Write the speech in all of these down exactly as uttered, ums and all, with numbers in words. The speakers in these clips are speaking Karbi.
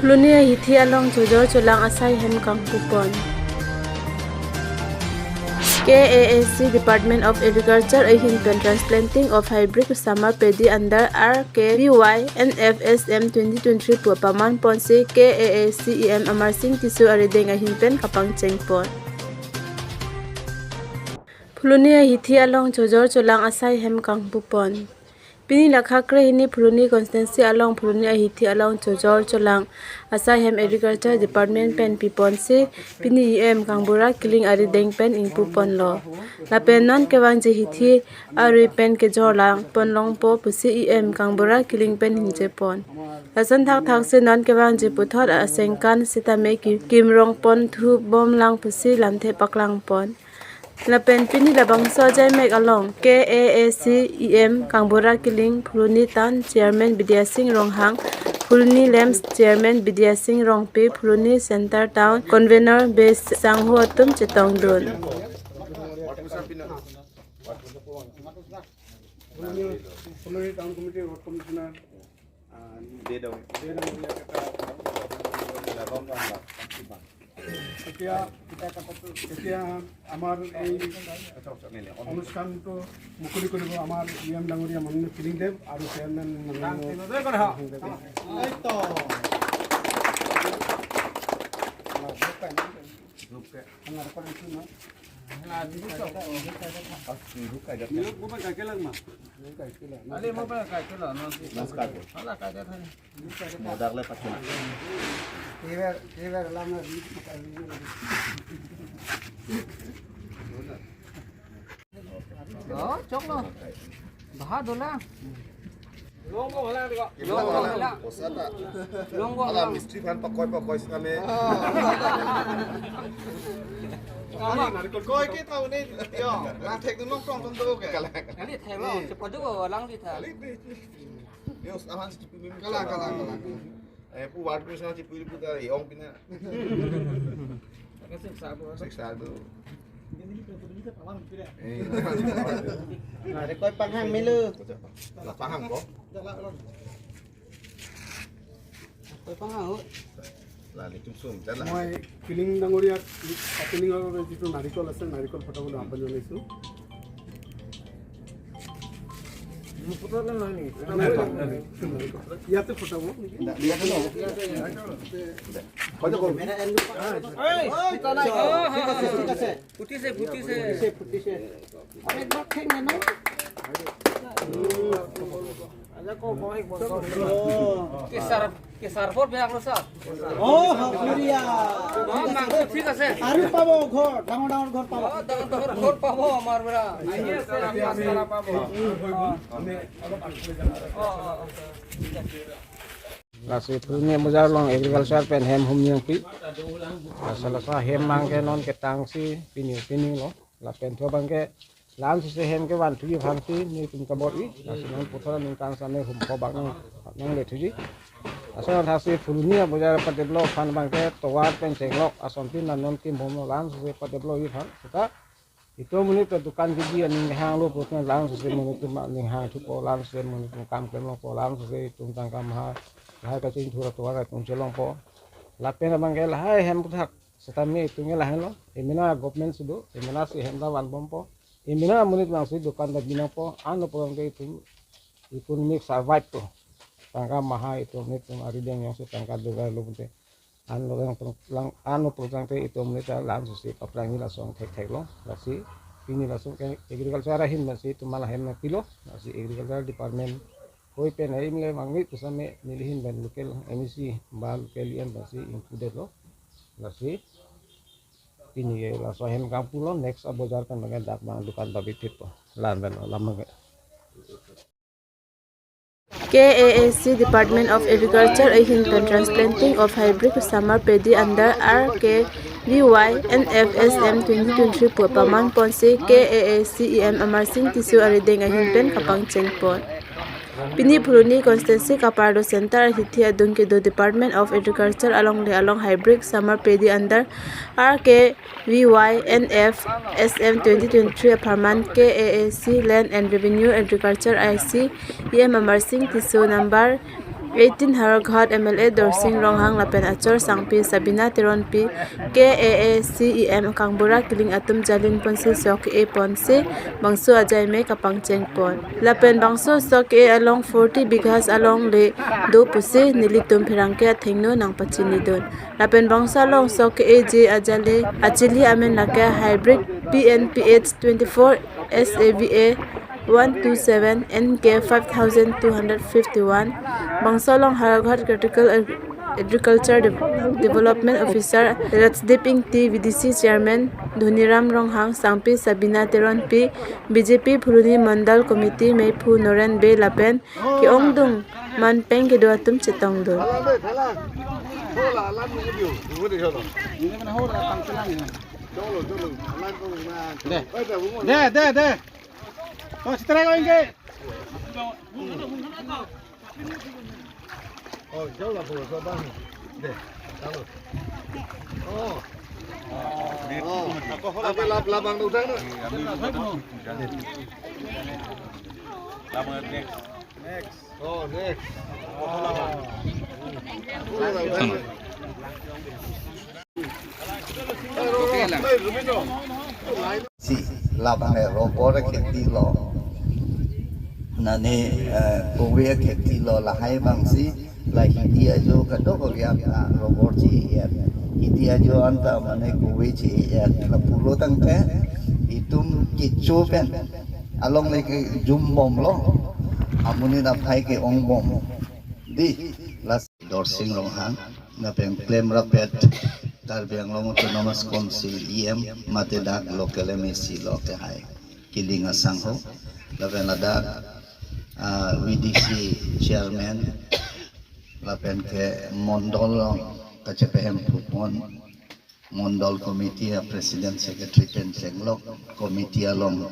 Phuloni ahithi along chojor cholang asai hem kangpupon. K A A C Department of Agriculture ahin pen transplanting of hybrid summer paddy under R K V Y N F S M twenty twenty-three pu paman ponsi K A A C E M Amar Singh Tisso arideng ahin pen kapangcheng pon. Phuloni ahithi along chojor cholang asai hem kangpupon. Pini Lakha kre hini Phuloni constituency along Phuloni ahithi along chojor cholang asai hem Agriculture Department pen piponsi pini E M Kangbura Killing arideng pen ingpuponlo. Lapen non kevangji hithi arui pen kejor lang pon longpo pusi E M Kangbura Killing pen hingjepon. Lason thakthaksi non kevangji puthot asengkan sitame ki-, kimrong pon thu bom lang pusi lamthe paklang pon. Lapen pini labangso ajaimek along K A A C E M Kangbura Killing, Phuloni Town Chairman Bidya Singh Ronghang, Phuloni LAMPS Chairman Bidya Singh Rongpi, Phuloni Centre Town Convenor Bey Sangho atum chetongdun. Phuloni Town Committee Road Commissioner, আহ, দে দে। দে দে বুলি এটা এতিয়া, এতিয়া আমাৰ এই অনুষ্ঠানটো মুকলি কৰিব আমাৰ E M ডাঙৰীয়া মাননীয় কিলিং দেৱ আৰু চেয়াৰমেন মাননীয় সিংহ দেৱে। Oh, choklo. Baha dola. Longgo hala dikha. Longgo hala. Posa ta. Longgo hala hala. Mistri khan pakoi pakoi sitame. Koi ke tau ne. Yo, lang thek dun long tong tong do ke. Kali thek lo, cepat juga lang di thek. Yo, aman si cepat. Kalang, kalang, kalang. Eh, pu ward pu sana cepat pu ta, eh, ong pina. Siksa do. Eh, ada koi panghang melu. Lah panghang ko? Koi panghang, oh. Lah, ni tum sum, jalan. মই কিলিং ডাঙৰীয়াক, কিলিঙৰ বাবে যিটো নাৰিকল আছে, নাৰিকল ফটাবলৈ আহ্বান জনাইছোঁ। ইয়াতে ফটাব নেকি? ইয়াতে ফটাব। এই, ফুটা নাই। অ, ঠিক আছে, ঠিক আছে। ফুটিছে, ফুটিছে। ফুটিছে, ফুটিছে। আৰু একবাৰ ঠেং নে ন? Kesar, kesar por biak lo sa. অ, হাবুৰীয়া। অ, মাংস ঠিক আছে। আৰু পাব ঘৰ, ডাঙৰ ডাঙৰ ঘৰ পাব। অ, ডাঙৰ ডাঙৰ ঘৰ পাব আমাৰ পৰা। Lasi Phuloni abozar along agriculture pen hem hum nangpi. Lasi laso hem abangke non ketangsi pini pini lo. Lapen thu abangke la-an sese hem kevan thuji aphansi nelitum kabor-i. Lasi non puthot aningkan sitame hum ko bak nang, nanglethuji. Laso athaksi Phuloni abozar padevelop aphan abangke tovar pen chenglok asontin non kim hum lo la-an sese padevelopji aphan. Seta itum monit ta dukan keji aning hanglo puthot la-an sese monit atum aning hang thupo, la-an sese monit atum kam klem longpo, la-an sese itum tangka maha lahai kachingthur atovar itum chelongpo. Lapen abangke lahai hem puthak sitame itum ke lahai lo. Emena government si do, emena si hem ta vanbompo. Emena monit nangsi dukan ta binangpo, ano program ke itum, itum mik survive to. Tangka maha itum, itum arideng jongsi tangka dogar lo pute. Ano lang, lang, ano program ke itum monit ta la-an sese paprangji lason thekthek lo. Lasi pini lason ke agriculture ahin lasi itum mala hem nangpilo. Lasi agriculture department hoi pen aim le mangni pusitame neli ahin pen local M A C ba local E M pensi ingkudetlo. Lasi pini ke laso hem kangpulo, next abozar pen abangke dak abang dukan ta bithitpo. La-an pen lam abangke. K A A C Department of Agriculture ahin pen transplanting of hybrid summer paddy under R K V Y N F S M twenty twenty-three pu paman ponsi K A A C E M Amar Singh Tisso arideng ahin pen kapangcheng pon. Pini Phuloni constituency kapardo centre ahithi adung kedo Department of Agriculture alongle along hybrid summer paddy under R K V Y N F S M twenty twenty-three apharman K A A C Land and Revenue Agriculture I C E M Amar Singh Tisso number eighteen Howraghat M L A Dorsing Ronghang lapen achor sangpi Sabina Teronpi, K A A C E M Kangbura Kiling atum jalin ponsi sok ke-e ponsi bangso ajaime kapangcheng pon. Lapen bangso sok ke-e along forty bighas along le do pusi nelitum pherangke athengno nangpachinidun. Lapen bangso along sok ke-eji ajale achili amen lake hybrid P N P H twenty-four S A V A one two seven N K five thousand two hundred fifty-one. Bangso along Howraghat Critical Ag-, Agriculture De-, Development Officer Rajdeep Ingti, V D C Chairman Dhoniram Ronghang, sangpi Sabina Teronpi, B J P Phuloni Mandal Committee meiphu Noren Bey lapen ke-ongdung manpeng kedo atum chetongdun. दे दे दे दे। तो चित्रा को इनके। Oh, jauh lah, bro, sabar. Deh, kalau. Oh. Oh. Apa lab-, labang udah, no? Labang next. Next. Oh, next. Si, labang e rubber kheti lo. Nane, eh, kove kheti lo lahai abang si, la hidi ajo kadokave anta rubber che-e-et. Hidi ajo anta mane kove che-e-et. La pulo tangte, itum kecho pen. Along le kejum bomlo. Amonit aphai ke-ong bom. Dei, la Dorsing Ronghang, lapen klemrapet Karbi Anglong Autonomous Council E M, mate dak local M A C lo kehai, Kiling asangho, lapen ladak, ah, V D C chairman, lapen ke mondol along kachepehemphu pon, mondol committee a president secretary pen chenglok, committee along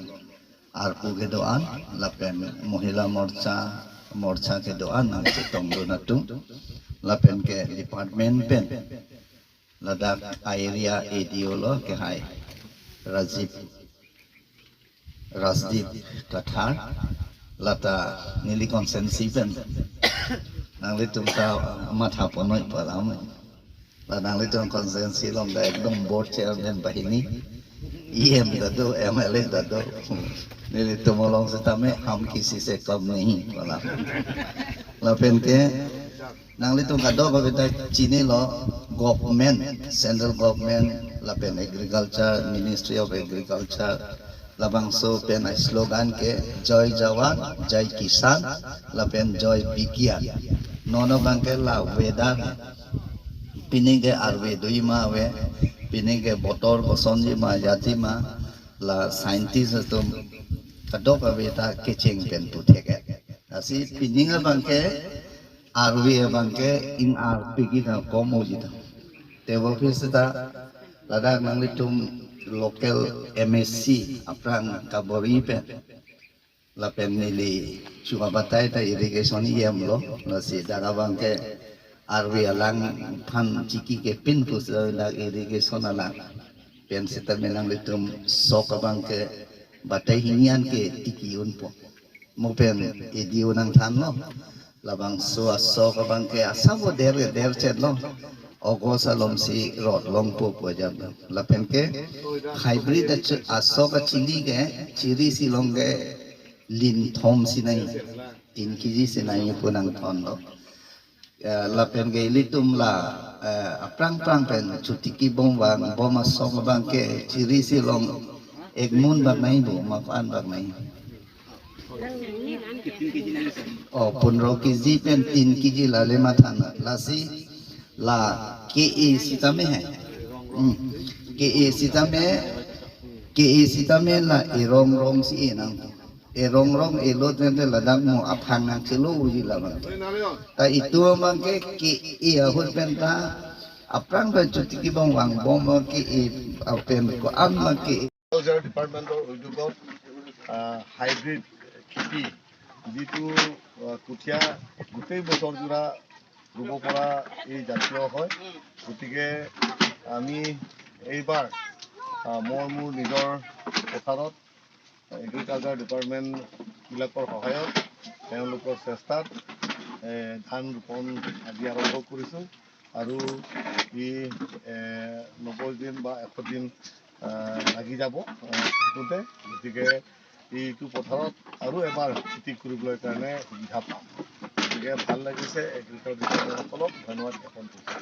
arpu kedo-an, lapen Mohila Morcha, Morcha kedo-an nangchetongdun atum, lapen ke department pen, ladak area A D O lo kehai, Rajiv, Rajdeep Kathar, lata neli constituency pen, nanglitum ta matha ponoi palam. La nanglitum constituency along ta ekdom board chairman banghini, E M ta do, M L A ta do. Nelitum along setame hum kisi se kam nahi, wala. Lapen ke nanglitum kadokave ta chinilo, government, central government, lapen agriculture, Ministry of Agriculture, labangso pen a slogan ke Jai Jawan, Jai Kisan, lapen Jai Bigyan. Non abang ke la weather, pini ke arve doji ma ave, pini ke botor kosonji ma, jaji ma, la scientist atum kadokave ta kecheng pen puthek-et. Lasi pini abang ke arve abang ke ingarpi ke ta kom oji ta. Tebonphi seta ladak nanglitum local M A C aphrang kabor-i pen, lapen neli chua batai ta irrigation E M lo, lasi dak abang ke arve alang aphan chiki kepin pusi dak irrigation alang pen setame nanglitum sok abang ke batai hini-an ke tiki unpo. Mo pen A D O nangthanlo. Labangso asok abang ke asap o der, der chet lo. August alom si rot longpo pu ajat lo. Lapen ke hybrid achu-, asok achili ke chiri si long ke lin thom si nai, tin K G si nai pu nangthonlo. Eh, lapen ke ilitum la, eh, aphrang phrang pen chotiki bom vang bom asok abang ke chiri si long ek mun bak nai bo, map-an bak nai. Oh, pondro K G pen tin K G la le mathan lasi la ke-e sitame hai. Hmm. Ke-e sitame, ke-e sitame la erong rong si e nang. Erong rong elo tente ladak mo aphang nangchelo uji labang. Ta itum abang ke ke-e ahut pen ta aphrang pen chotiki bom vang bom ke-e apen ko-an ma ke-e. Agriculture Department-or udyog, ah, hybrid খেতি, যিটো, ah, কঠীয়া গোটেই বছৰজোৰা ৰুব পৰা এই জাতীয় হয়। গতিকে আমি এইবাৰ, ah, মই মোৰ নিজৰ পথাৰত Agriculture Department-বিলাকৰ সহায়ত, তেওঁলোকৰ চেষ্টাত এ, ধান ৰোপণ আজি আৰম্ভ কৰিছোঁ আৰু ই, এ, নব্বৈ দিন বা এশ দিন, আ, লাগি যাব। আ, সেইটোতে গতিকে এইটো পথাৰত আৰু এবাৰ খেতি কৰিবলৈ কাৰণে সুবিধা পাম। গতিকে ভাল লাগিছে, এগ্ৰিকালচাৰ ডিপাৰ্টমেণ্টসকলক ধন্যবাদ জ্ঞাপন কৰিছোঁ।